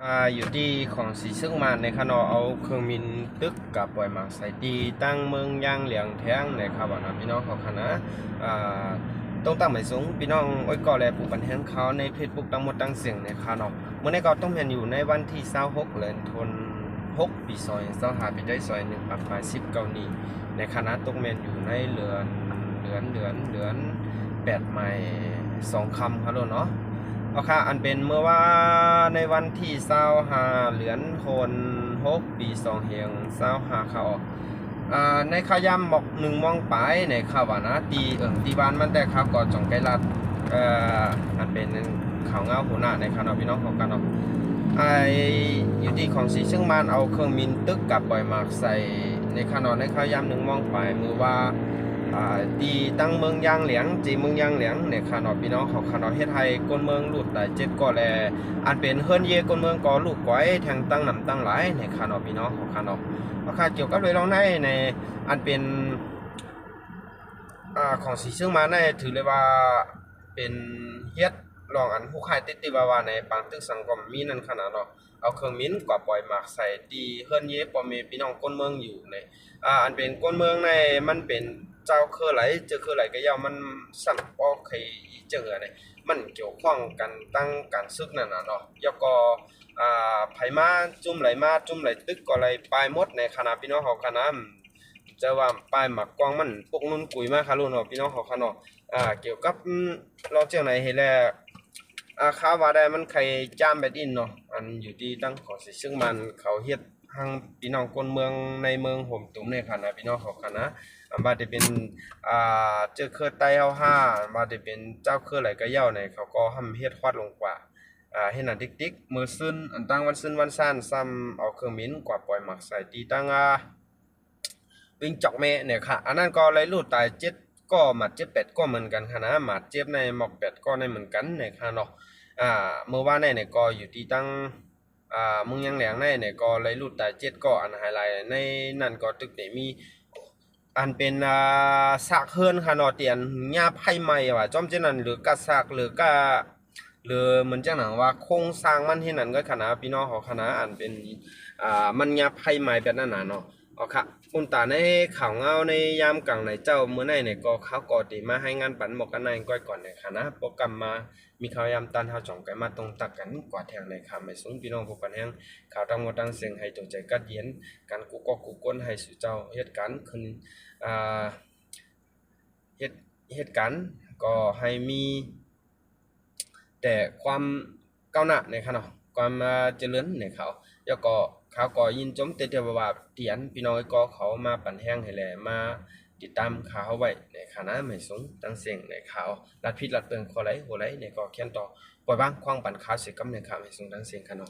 ອ່າ ຢູ່ທີ່ຂອງສີຊຶກມານນະຄະເນາະ ເອົາເຄື່ອງບິນຕຶກກະປ່ອຍໝາກໃສ່ທີ່ຕັ້ງເມືອງຢາງຫຼຽງແທງນະຄະວ່ານະ ພີ່ນ້ອງເຮົາຄະນະ. ອ່າ ຕົງຕັ້ງໝາຍສູງ ພີ່ນ້ອງເອີຍກໍ ແລະ ຜູ້ປັນແຮງຂ່າວໃນເຟສບຸກທັງໝົດທັງສຽງນະຄະເນາະ. ມື້ນີ້ກໍຕ້ອງແມ່ນຢູ່ໃນວັນທີຊາວຫົກ ເດືອນ ຫົກ ປີສອງພັນຊາວຫ້າ ປີໄດ້ຊອຍໜຶ່ງປາຍປາຍສິບເກົ້ານີ້ ໃນຂະນະຕົກແມ່ນຢູ່ໃນເດືອນ ເດືອນ ເດືອນ ເດືອນແປດໃໝ່ສອງຄ່ຳຄະໂລເນາະ. ເອົາຄະ ອັນເປັນເມື່ອວານໃນວັນທີຊາວຫ້າ ເດືອນຫົກ ປີສອງພັນຊາວຫ້າ ຄະອອກ ອ່າ ໃນຄາວຍາມໝອກໜຶ່ງໂມງປາຍໃນຄາວວ່ານະ ທີ່ ເອີ ທີ່ບ້ານມັນແຕ່ຄາວກໍຈອງໄກລາດ ເອີ ອັນເປັນ ຂ່າວງາວຫົວໜ້າໃນຄະເນາະ ພີ່ນ້ອງເຮົາຄະເນາະ. ອ່າ ຢູ່ທີ່ຂອງສີຊຶກມານເອົາເຄື່ອງບິນຕຶກກະປ່ອຍໝາກໃສ່ໃນຄະເນາະ ໃນຄາວຍາມໜຶ່ງໂມງປາຍມື້ວ່າ ອ່າ ທີ່ຕັ້ງເມືອງຢາງຫຼຽງ ທີ່ເມືອງຢາງຫຼຽງໃນຄະເນາະ ພີ່ນ້ອງເຮົາຄະເນາະ ເຮັດໃຫ້ຄົນເມືອງຫຼຸດຕາຍເຈັດກໍ ແລະ ອັນເປັນເຮືອນເຢຍຄົນເມືອງກໍລຸກໄຫວແທງຕັ້ງນຳຕັ້ງຫຼາຍໃນຄະເນາະ ພີ່ນ້ອງເຮົາຄະເນາະ. ເອົາຄະ ກ່ຽວກັບເລື່ອງໃນ ໃນ ອັນເປັນ ອ່າ ຂອງສີຊຶກມານໃນ ຖືໄດ້ວ່າເປັນເຫດລອງອັນໂຫດຮ້າຍຕິດໆວ່າໆໃນ ປາງຕຶກສັງຄົມມີນັ້ນຂະນະເນາະ ເອົາເຄື່ອງບິນກວາດປ່ອຍໝາກໃສ່ທີ່ເຮືອນເຢພໍ່ແມ່ພີ່ນ້ອງຄົນເມືອງຢູ່ໃນ ອ່າ ອັນເປັນຄົນເມືອງໃນ ມັນເປັນເຈົ້າເຄືອໃດ ເຈົ້າເຄືອໃດກະຢ່າ ມັນສ່ຳບໍ່ເຄີຍເຈີເທື່ອໃດ ມັນກ່ຽວຂ້ອງກັນຕັ້ງການສຶກນັ້ນນະເນາະ. ແລ້ວກໍ ອ່າ ໃຜມາຈຸ້ມໃດມາຈຸ້ມໃດຕຶກກໍໄດ້ປາຍໝົດໃນຄະນະ ພີ່ນ້ອງເຮົາຄະນະ. ຈະວ່າປາຍໝາກກວາງມັນປົກນຸນກຸຍມາຄະໂລເນາະ ພີ່ນ້ອງເຮົາຄະເນາະ. ອ່າ ກ່ຽວກັບ ອືມ ລອງຈັ່ງໃດເຮັດແລ້ວ ອ່າ ຄາວວ່າໄດ້ມັນໄຄຈາມແບດອິນເນາະ ອັນຢູ່ທີ່ຕັ້ງຂອງສີຊຶກມານເຂົາເຮັດ ທັງພີ່ນ້ອງຄົນເມືອງໃນເມືອງໂຮມຕຸມໃນຄະນະ ພີ່ນ້ອງເຮົາຄະນະ. ອັນວ່າຈະເປັນ ອ່າ ເຈົ້າເຄືອໃຕ້ເຮົາຫາ ອັນວ່າຈະເປັນເຈົ້າເຄືອໃດກະຢ່າໃນ ເຂົາກໍຫ້າມເຮັດຮອດລົງກວ່າ ອ່າ ເຮັດໜັງຕິກໆ ມື້ຊືນ ອັນຕັ້ງວັນຊືນວັນຊານ ຊ້ຳເອົາເຄື່ອງບິນກວາດປ່ອຍໝາກໃສ່ທີ່ຕັ້ງ ອ່າ ວິງຈອກແມ່ນະຄະ ອັນນັ້ນກໍໄດ້ຫຼຸດຕາຍເຈັດກໍ ບາດເຈັບແປດກໍເໝືອນກັນຄະນະ. ບາດເຈັບໃນໝອກແປດກໍໃນເໝືອນກັນນະຄະເນາະ. ອ່າ ມື້ວານໃນກໍຢູ່ທີ່ຕັ້ງ ອ່າ ເມືອງຢາງຫຼຽງໃນກໍໄດ້ຫຼຸດຕາຍເຈັດກໍ ອັນຫາຍຫຼາຍໃນນັ້ນກໍຕຶກໄດ້ມີ ອັນເປັນ ອ່າ ຊາກເຮືອນຄະເນາະ ທີ່ອັນຫຍ້າໄຟໄໝ້ວ່າ ຈ້ອມຈັ່ງນັ້ນ ຫຼືກະຊາກ ຫຼືກະ ຫຼືເໝືອນຈັ່ງໜັງວ່າໂຄງສ້າງມັນເຮັດນັ້ນກໍຄະນະ ພີ່ນ້ອງເຮົາຄະນະ ອັນເປັນ ອ່າ ມັນຫຍ້າໄຟໄໝ້ແບບນັ້ນນະເນາະ. ເອົາຄະ ອຸນຕາໃນຂ່າວງາວໃນຍາມກາງໃນເຈົ້າມື້ໃນນີ້ກໍ ເຮົາກໍໄດ້ມາລາຍງານປັນໝົດກັນໃນກ້ອຍກ່ອນໃນຄະນະ. ໂປຣແກຣມມາມີຂ່າວຍາມຕ່ານ ເຮົາຈອງໄກມາຕົງຕັກກັນກວ່າແທງໃນຄະ ໝາຍສູງ ພີ່ນ້ອງຜູ້ປັນແຮງຂ່າວທັງໝົດທັງສຽງ ໃຫ້ຕົກໃຈກັດເຢັນກັນ ກູ່ກໍກູ່ຄົນ ໃຫ້ສູ່ເຈົ້າເຮັດການຂຶ້ນ ອ່າ ເຮັດ ເຮັດການກໍໃຫ້ມີແຕ່ຄວາມກ້າວໜ້າໃນຄະເນາະ ຄວາມ ອ່າ ຈະເລີນໃນຂ່າວ. ແລ້ວກໍ ຂ່າວກໍຍິນຊົມແຕ່ເທື່ອວ່າ ທີ່ອັນ ພີ່ນ້ອງເອີຍກໍເຂົ້າມາປັນແຮງໃຫ້ແລ ມາຕິດຕາມຂ່າວເຮົາໄວ້ໃນຄະນະ ໃຫ້ສູງທັງເສັງໃນຂ່າວ ລັດຜິດລັດເບິ່ງຂໍ້ໃດຫົວໃດໃນກໍຂຽນຕໍ່ ປ່ອຍວາງຄວາມປັນຂ່າວເສຍກັບໃນຂ່າວ ໃຫ້ສູງທັງເສັງຄະເນາະ.